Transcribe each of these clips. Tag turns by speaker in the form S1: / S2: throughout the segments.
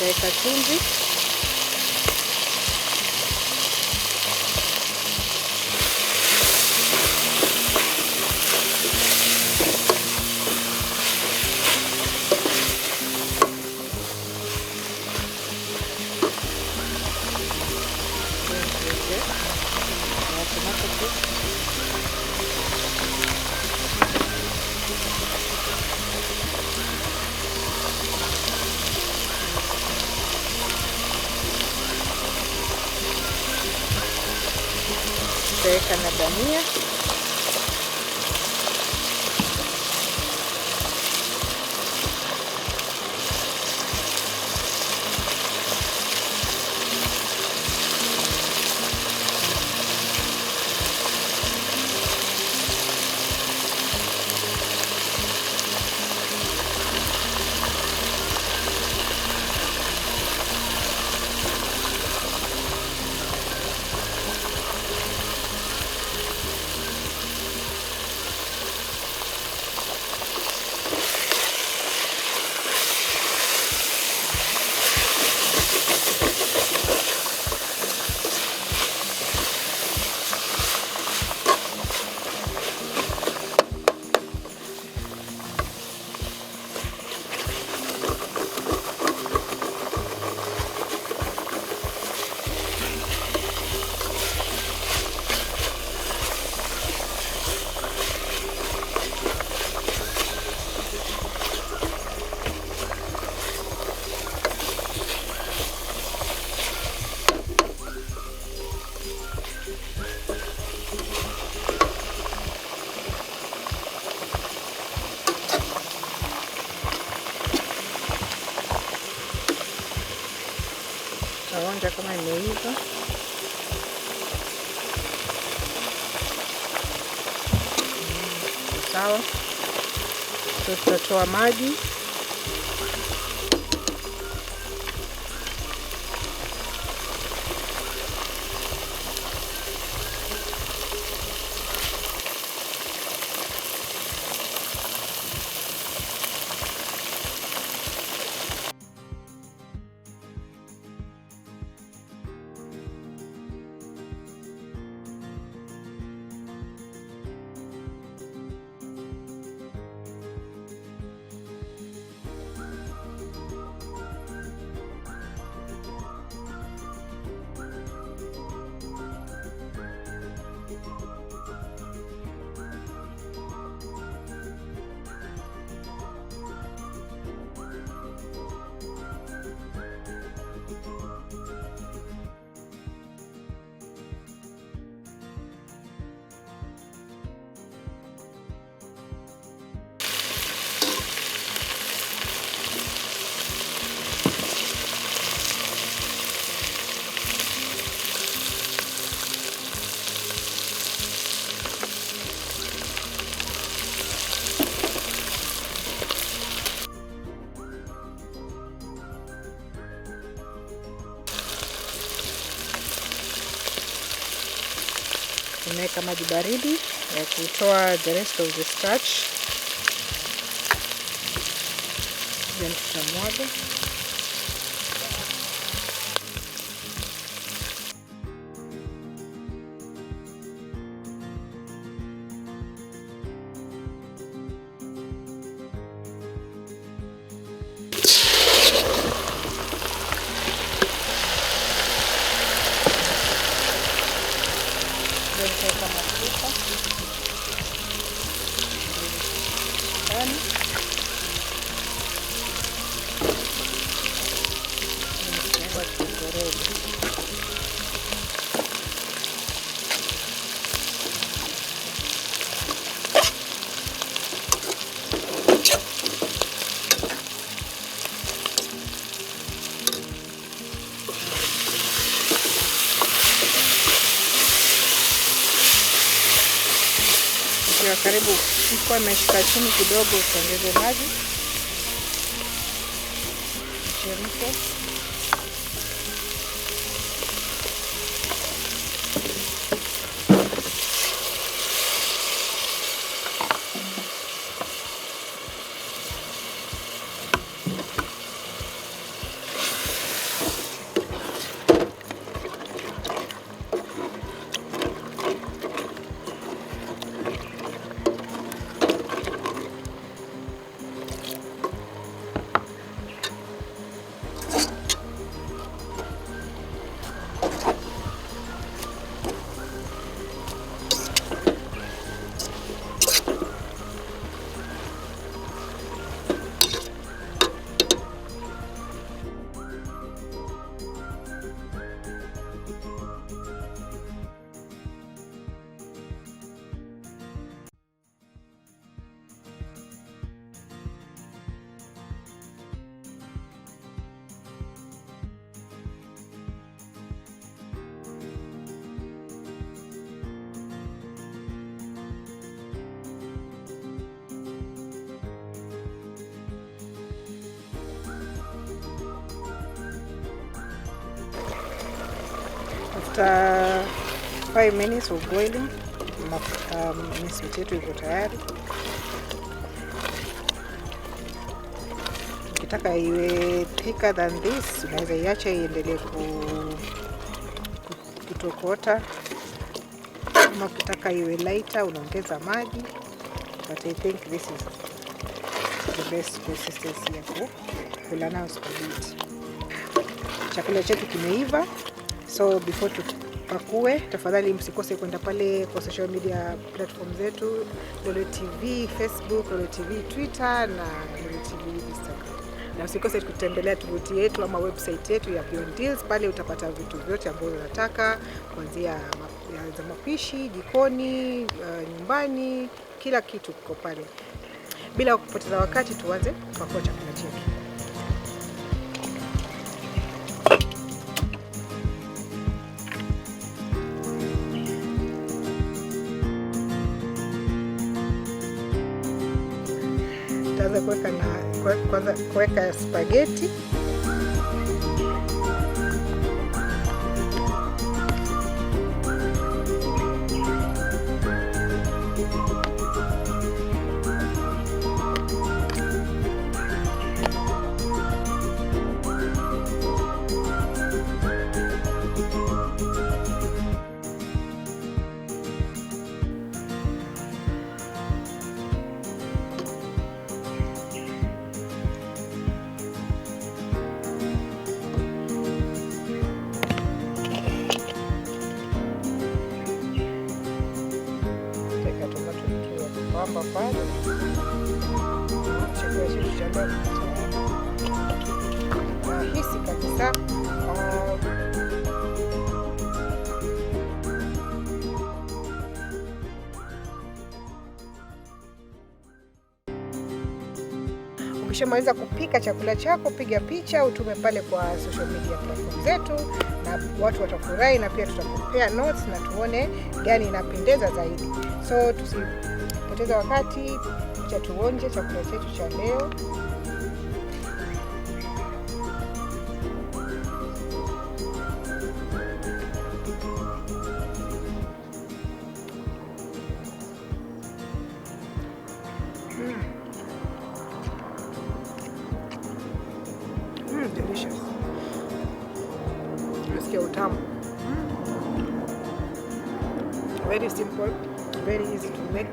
S1: Nitaweka chumvi. Na tomato paste. Nitaweka na dania. Taonja kama imeiva. Sawa. So tutatoa maji. Nimeweka maji baridi ya kutoa the rest of the starch. Then tutamwaga. Nitaweka mafuta ndani. Nitaweka kikorogo. Ikiwa karibu ikuwa imeshika chini kidogo, utaongeze maji ichemke. After 5 minutes of boiling, mincemeat yetu iko tayari. Ukitaka iwe thicker than this, unaweza iacha iendelee kutokota, ama ukitaka iwe lighter unaongeza maji, but I think this is the best consistency ya kula nayo spaghetti. Chakula chetu kimeiva, so before tupakue, tafadhali msikose kwenda pale kwa social media platform zetu, Lolwe TV Facebook, Lolwe TV Twitter na Lolwe TV Instagram. Na usikose kutembelea tovuti yetu ama website yetu ya Beyond Deals. Pale utapata vitu vyote ambavyo unataka, kuanzia za mapishi, jikoni, nyumbani, kila kitu kiko pale. Bila kupoteza wakati, tuanze kupakua chakula chetu. Tutaanza kwanza kuweka spaghetti. Tutaweka tomato yetu ya kupamba pale. Chakula chetu cha leo kiko tayari. Rahisi kabisa. Ukishamaliza kupika chakula chako, piga picha utume pale kwa social media platform zetu, na watu watafurahi, na pia tutakupea notes na tuone gani inapendeza zaidi. So tusipoteze wakati, acha tuonje chakula chetu cha leo. Delicious. Nasikia utamu. Very simple, very easy to make.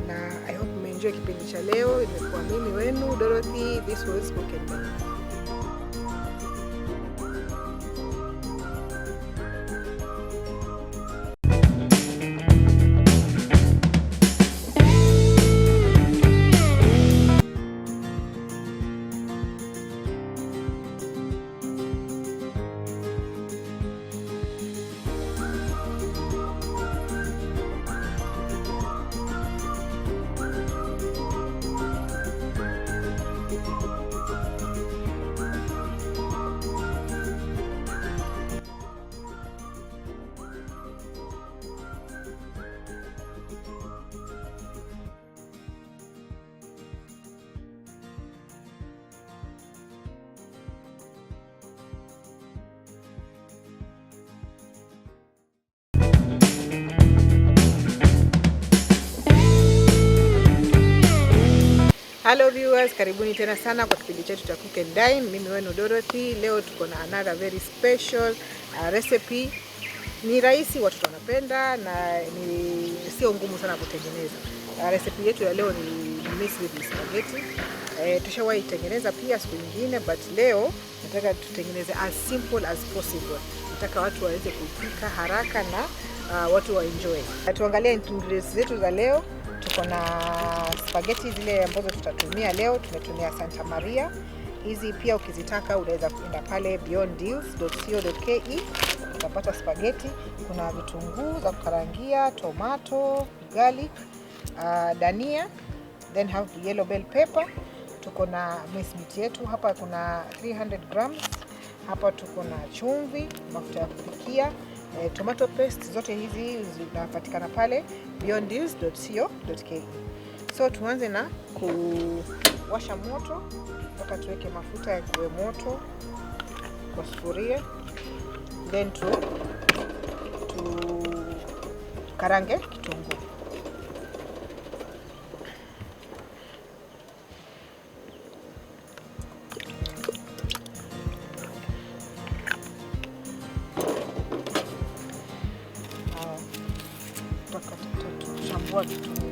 S1: Na I hope mmeenjoy kipindi cha leo. Imekuwa mimi wenu Dorothy. This was Cook and Dine. Hello viewers, karibuni tena sana kwa kipindi chetu cha Cook and Dine. Mimi wenu Dorothy. Leo tuko na another very special recipe. Ni rahisi, watoto wanapenda na ni sio ngumu sana kutengeneza. Recipe yetu ya leo ni mixed with spaghetti. Tushawahi tengeneza pia siku nyingine, but leo nataka tutengeneze as simple as possible. Nataka watu waweze kupika haraka na watu wa enjoy. Tuangalie ingredients zetu za leo. Tuko na spaghetti zile ambazo tutatumia leo. Tumetumia Santa Maria. Hizi pia ukizitaka unaweza kwenda pale beyonddeals.co.ke utapata spaghetti. Kuna vitunguu za kukarangia, tomato, garlic, dania, then have yellow bell pepper. Tuko na mincemeat yetu hapa, kuna 300 grams. Hapa tuko na chumvi, mafuta ya kupikia, tomato paste. Zote hizi zinapatikana pale beyonddeals.co.ke. So tuanze na kuwasha moto mpaka tuweke mafuta ya kuwe moto kwa sufuria, then Tukarange kitunguu. Tutachambua kitunguu.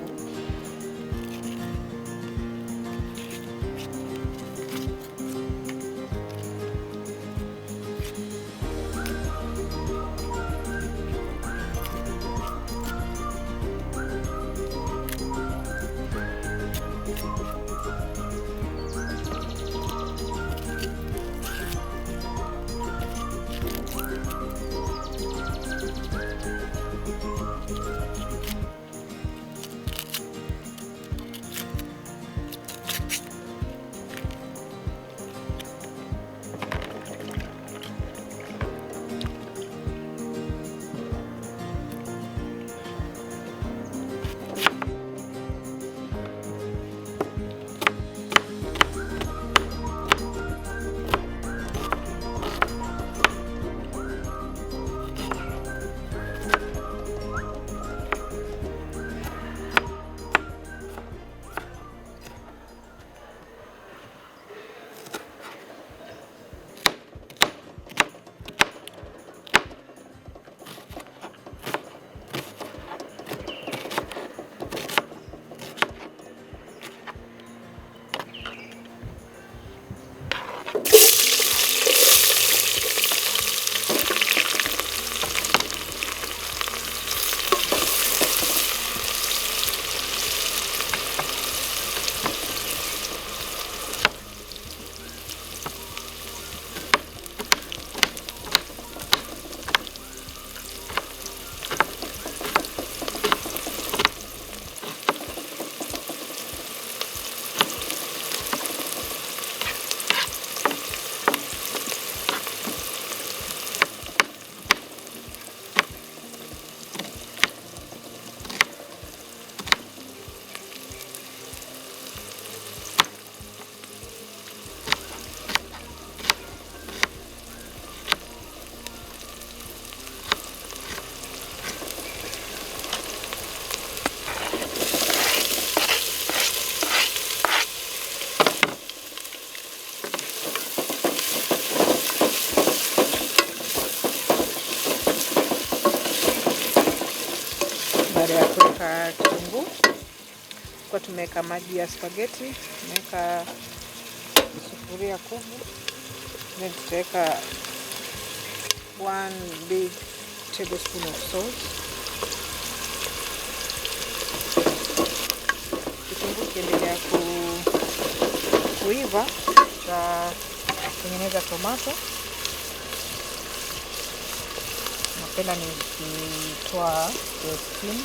S1: Baada ya kuweka kitunguu, kwa tumeweka maji ya spaghetti, tumeweka sufuria kubwa, then tutaweka 1 big tablespoon of salt. Kitunguu kiendelea kuiva, tutatengeneza tomato. Napenda nikitoa the skin.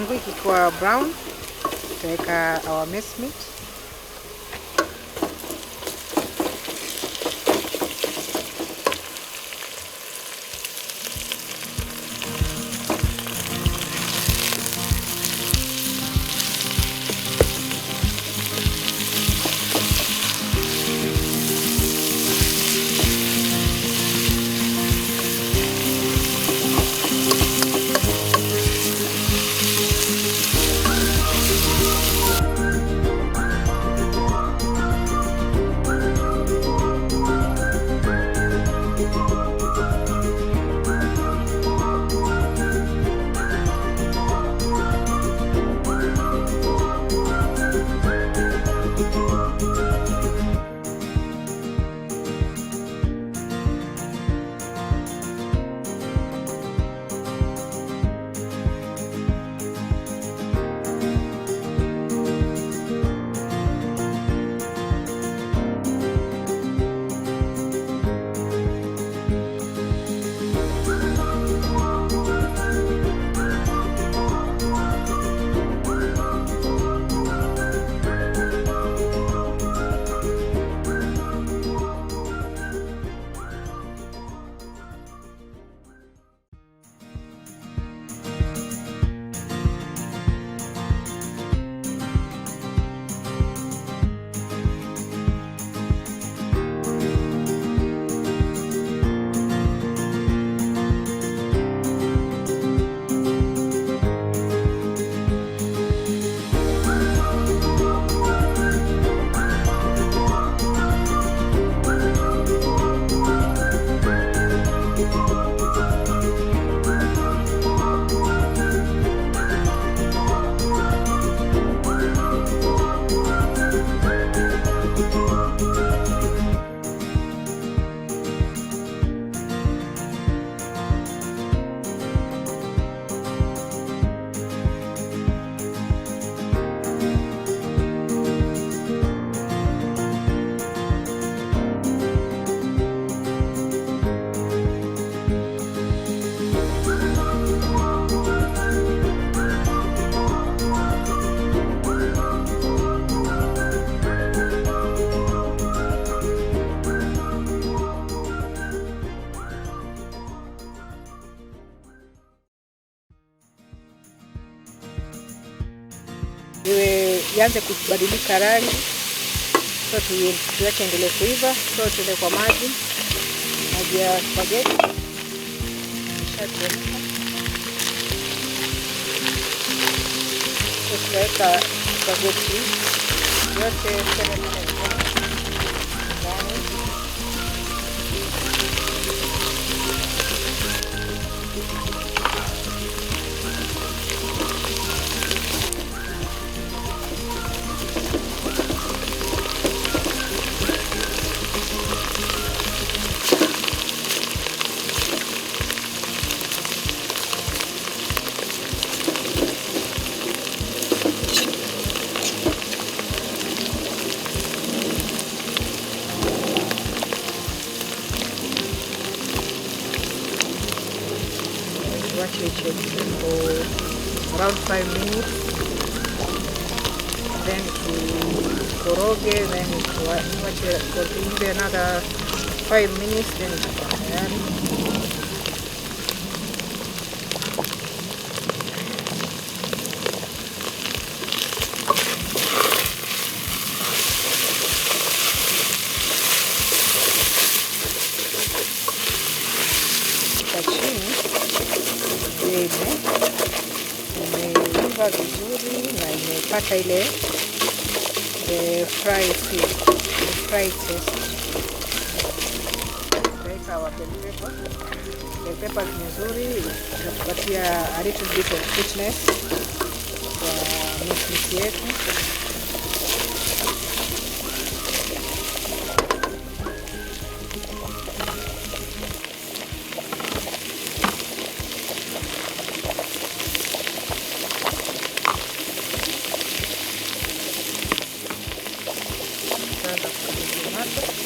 S1: Kitunguu ikiwa brown, tutaweka our minced meat. Iwe ianze kubadilika rangi, so tuache endelee kuiva. So tuende kwa maji, maji ya spaghetti ishachemka. So tunaweka spaghetti yote 700 ndani. Tuache ichemke for around 5 minutes, then tukoroge, then tuache iive another 5 minutes, then itakuwa tayari. Chini imeiva vizuri na imepata ile the fry feel, the fry taste. Tutaweka our bell pepper. Bell pepper ni nzuri, itatupatia a little bit of sweetness kwa mix yetu. Tomato.